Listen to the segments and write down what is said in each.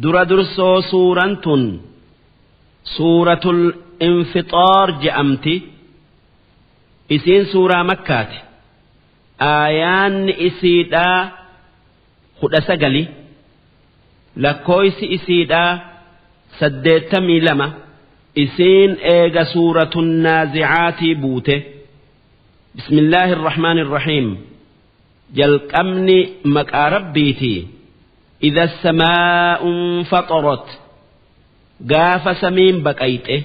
Dura dursoo suuraan tun suuratul infixaar je'amti. Isiin suuraa Makkaati. Aayaanni isiidhaa 19, lakkooysi isiidhaa 82. Isiin eega suuratun naazicaatii buute. Bismillaahi irrahmaani irrahiim. Jalqabni maqaa Rabbiiti. Idha samaa'u infaxarat, gaafa samiin baqayxe.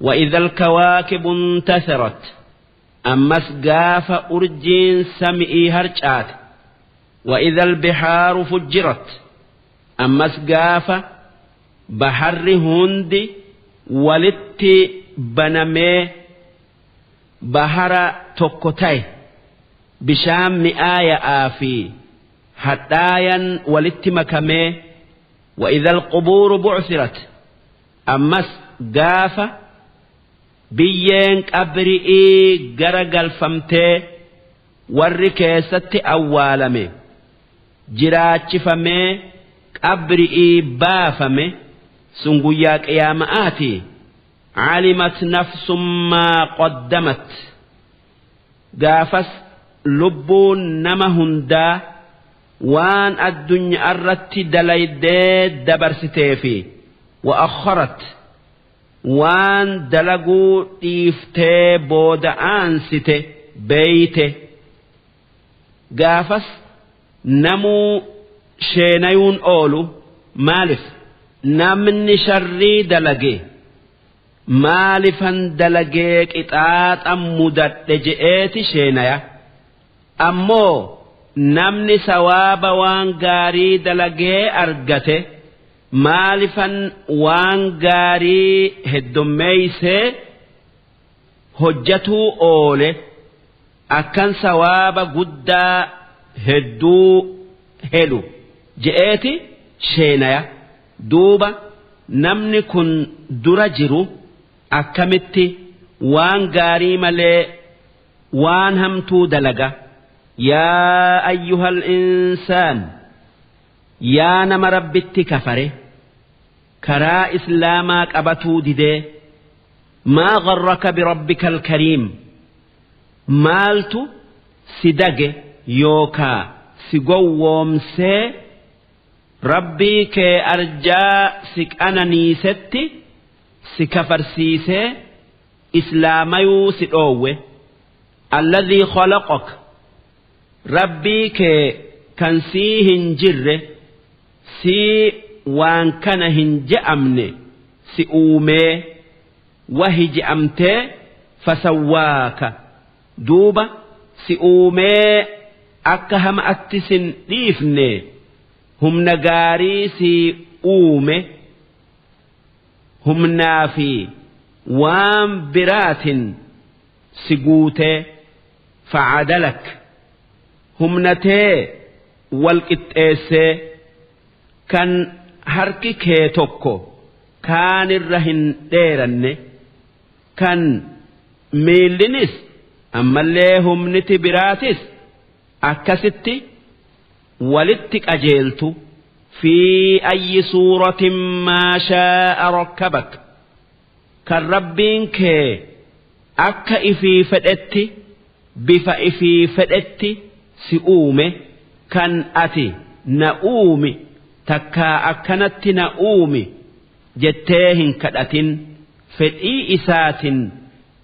Wa idha alkawaakibu intasarat, ammas gaafa urjiin sami'ii harcaate. Wa idha albihaaru fujjirat, ammas gaafa baharri hundi walitti banamee bahara tokko ta'e, bishaan mi'aaya'aa fi hadhaayan walitti makamee. Wa idha alqubuuru bu'sirat, ammas gaafa biyyeen qabri'ii gara galfamtee warri keessatti awwaalame jiraachifamee qabri'ii baafame, sun guyyaa qiyaama'aati. Calimat nafsun maa qaddamat, gaafas lubbuun nama hundaa waan addunyaarratti dalaydee dabarsitee fi wa akharat, waan dalaguu dhiiftee booda aansite beeyte. Gaafas namuu sheenayuun oolu. Maalif namni sharrii dalage maalifan dalagee qixaaxa mudadhe je'eeti sheenaya? Ammoo namni sawaaba waan gaarii dalagee argate maalifan waan gaarii heddommeeysee hojjatuu oole akkan sawaaba guddaa hedduu helu je'eeti sheenaya. Duuba namni kun dura jiru akkamitti waan gaarii malee waan hamtuu dalaga? Yaa ayyuhal insaan, yaa nama Rabbitti kafare, karaa islaamaa qabatuu didee, maa gharraka birabbika alkariim, maaltu si dage yookaa si gowwoomsee Rabbii kee arjaa si qananiisetti si kafarsiisee islaamayuu si dhoowwe? Alladhii khalaqak, Rabbii kee kan sii hin jirre, sii waan kana hin je'amne si uumee, wahi je'amtee, fasawwaaka, duuba si uumee akka hama'atti sin dhiifne, humna gaarii si uume, humnaa fi waan biraatin si guutee, facadalak, humna tee wal qixxeessee, kan harki kee tokko kaanirra hin dheeranne, kan miillinis ammallee humniti biraatis akkasitti walitti qajeeltu. Fi ayyi suuratin maa shaa'a rakkabak, kan Rabbiin kee akka ifii fedhetti bifa ifii fedhetti si uume, kan ati na uumi takkaa akkanatti na uumi jettee hin kadhatin, fedhii isaatin,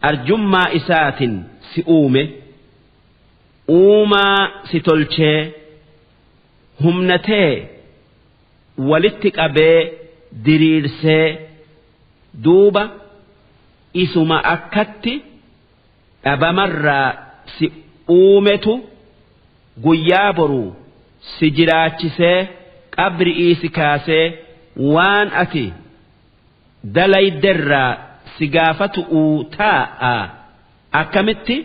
arjummaa isaatin si uume, uumaa si tolchee, humna tee walitti qabee diriirsee, duuba isuma akkatti dhabamarraa si uumetu guyyaa boruu si jiraachisee qabri'ii si kaasee waan ati dalayderraa si gaafatu'uu taa'a. Akkamitti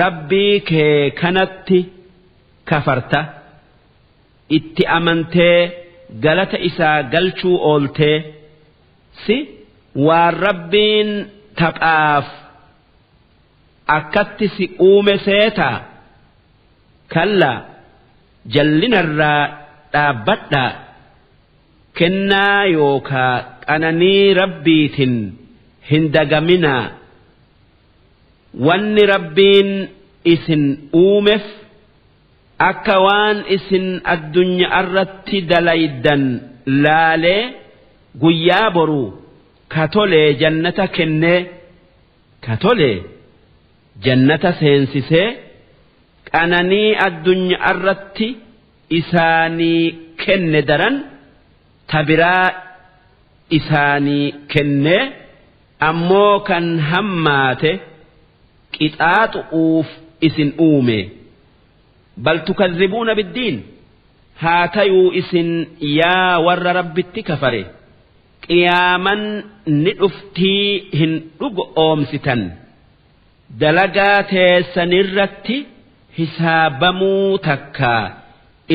Rabbii kee kanatti kafarta, itti amantee galata isaa galchuu ooltee? Si waan Rabbiin taphaaf akkatti si uume seetaa? Kallaa, jallinarraa dhaabbadhaa. Kennaa yookaa qananii Rabbiitin hin dagaminaa. Wanni Rabbiin isin uumef akka waan isin addunya'arratti dalaydan laalee guyyaa boruu ka tolee jannata kennee ka tole jannata seensisee qananii addunya'arratti isaanii kenne daran ta biraa isaanii kennee ammoo kan hammaate qixaaxu'uuf isin uume. Bal tukadhibuuna biddiin, haa tayuu isin yaa warra Rabbitti kafare qiyaaman ni dhuftii hin dhugo'oomsitan. Dalagaa teessanirratti hisaabamuu takkaa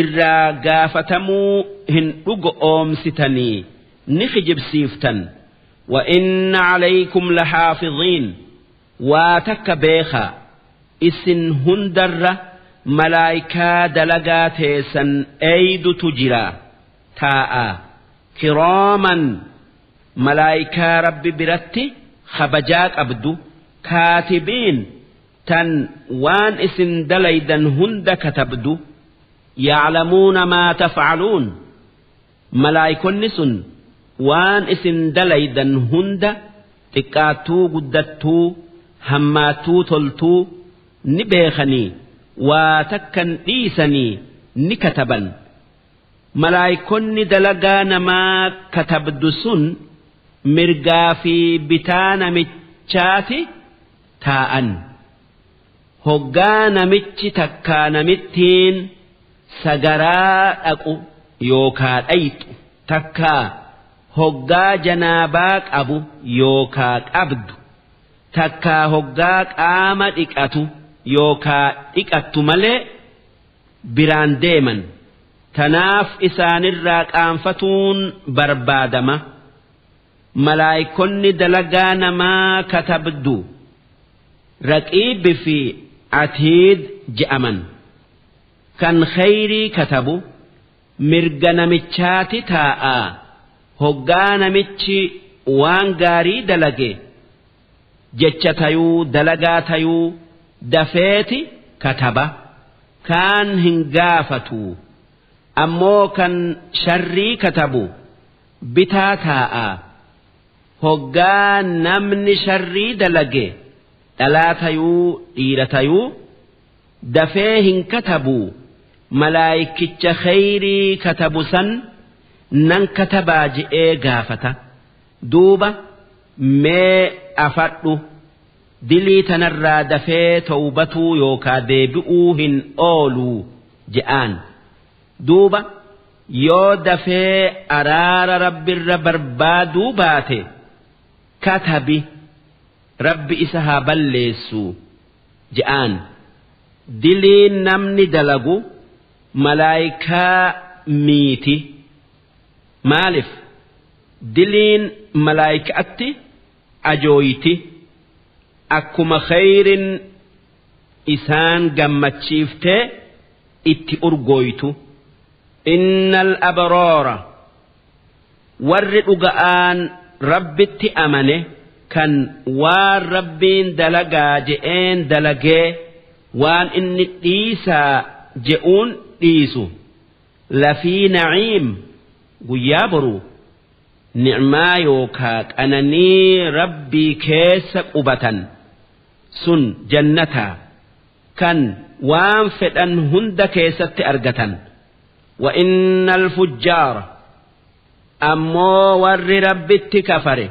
irraa gaafatamuu hin dhugo'oomsitanii ni kijibsiiftan. Wa inna calaykum laxaafiziin, waa takka beekhaa, isin hundarra malaayikaa dalagaa teessan eeydutu jira taa'a. Kiraaman, malaayikaa Rabbi biratti kabajaa qabdu, kaatibiin, tan waan isin dalaydan hunda katabdu. Yaclamuuna maa tafcaluun, malaayikonni sun waan isin dalaydan hunda, xiqqaattuu guddattuu, hammaattuu toltuu, ni beekanii, waa takkan dhiisanii ni kataban. Malaayikonni dalagaa namaa katabdu sun mirgaa fi bitaa namichaati taa'an. Hoggaa namichi takkaa namittiin sagaraa dhaqu yookaa dhayxu, takkaa hoggaa janaabaa qabu yookaa qabdu, takkaa hoggaa qaama dhiqatu yookaa dhiqattu malee biraan deeman. Tanaaf isaanirraa qaanfatuun barbaadama. Malaayikonni dalagaa namaa katabdu Raqiib fi Atiid je'aman. Kan kheyrii katabu mirga namichaati taa'a. Hoggaa namichi waan gaarii dalage, jecha tayuu dalagaa tayuu, dafeeti kataba, kaan hin gaafatu. Ammoo kan sharrii katabu bitaa taa'a. Hoggaa namni sharrii dalage, dhalaa tayuu dhiira tayuu, dafee hin katabu. Malaayikicha kheyrii katabu san nan katabaa je'ee gaafata. Duuba mee afadhu, dilii tanarraa dafee tawbatuu yookaa deebi'uu hin ooluu je'aan. Duuba yoo dafee araara Rabbirra barbaaduu baate, katabi, Rabbi isa haa balleessuu je'aan. Diliin namni dalagu malaayikaa miiti. Maalif diliin malaayikaatti ajooyti, akkuma kheyrin isaan gammachiiftee itti urgooytu. Innal abraara, warri dhuga'aan Rabbitti amane, kan waan Rabbiin dalagaa je'een dalagee waan inni dhiisaa je'uun dhiisu, lafii naciim, guyyaa boruu ni'maa yookaa qananii Rabbii keessa qubatan, sun jannataa kan waan fedhan hunda keessatti argatan. Wa innal fujjaara, ammoo warri Rabbitti kafare,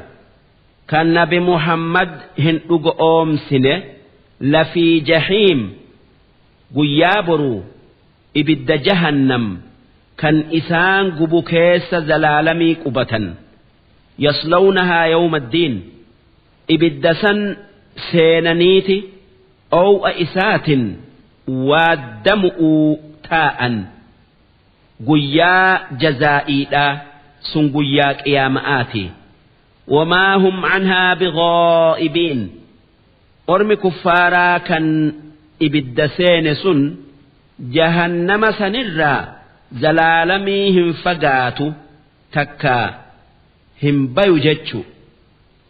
kan nabi Muhammad hin dhugo'oomsine, lafii jahiim, guyyaa boruu ibidda jahannam kan isaan gubu keessa zalaalamii qubatan. Yaslawnahaa yawma ddiin, ibidda san seenaniiti oow'a isaatin waaddamu'uu taa'an guyyaa jazaa'iidhaa, sun guyyaa qiyaama'aati. Wamaa hum canhaa bighaa'ibiin, ormi kuffaaraa kan ibidda seene sun jahannama sanirraa zalaalamii hin fagaatu. Takkaa hin bayu jechu.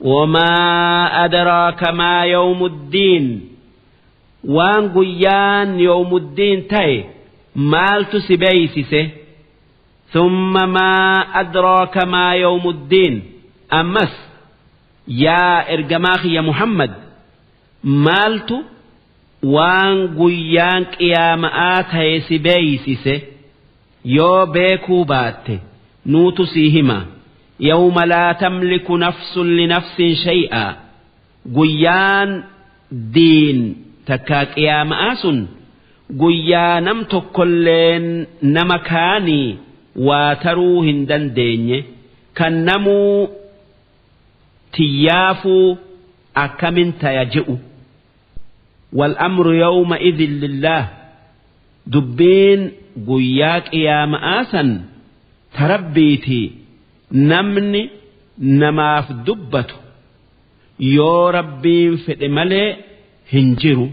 Wamaa adraaka maa yawmuddiin, waan guyyaan yawmuddiin ta'e maaltu si beeysise? Thumma maa adraaka maa yawmuddiin, ammas yaa ergamaa kiyya Muhammad, maaltu waan guyyaan qiyaama'aa ta'e si beeysise? Yoo beekuu baatte nuutu sii hima. Yawma laa tamliku nafsun linafsin shay'aa, guyyaan diin takkaa qiyaama'aa sun guyyaa nam tokkolleen nama kaanii waa taruu hin dandeenye, kan namuu tiyyaafuu akkamin taya je'u. Wal amru yawma idhin lillaah, dubbiin guyyaa qiyaama'aa san ta Rabbiitii, namni namaaf dubbatu yoo Rabbiin fedhe malee hin jiru.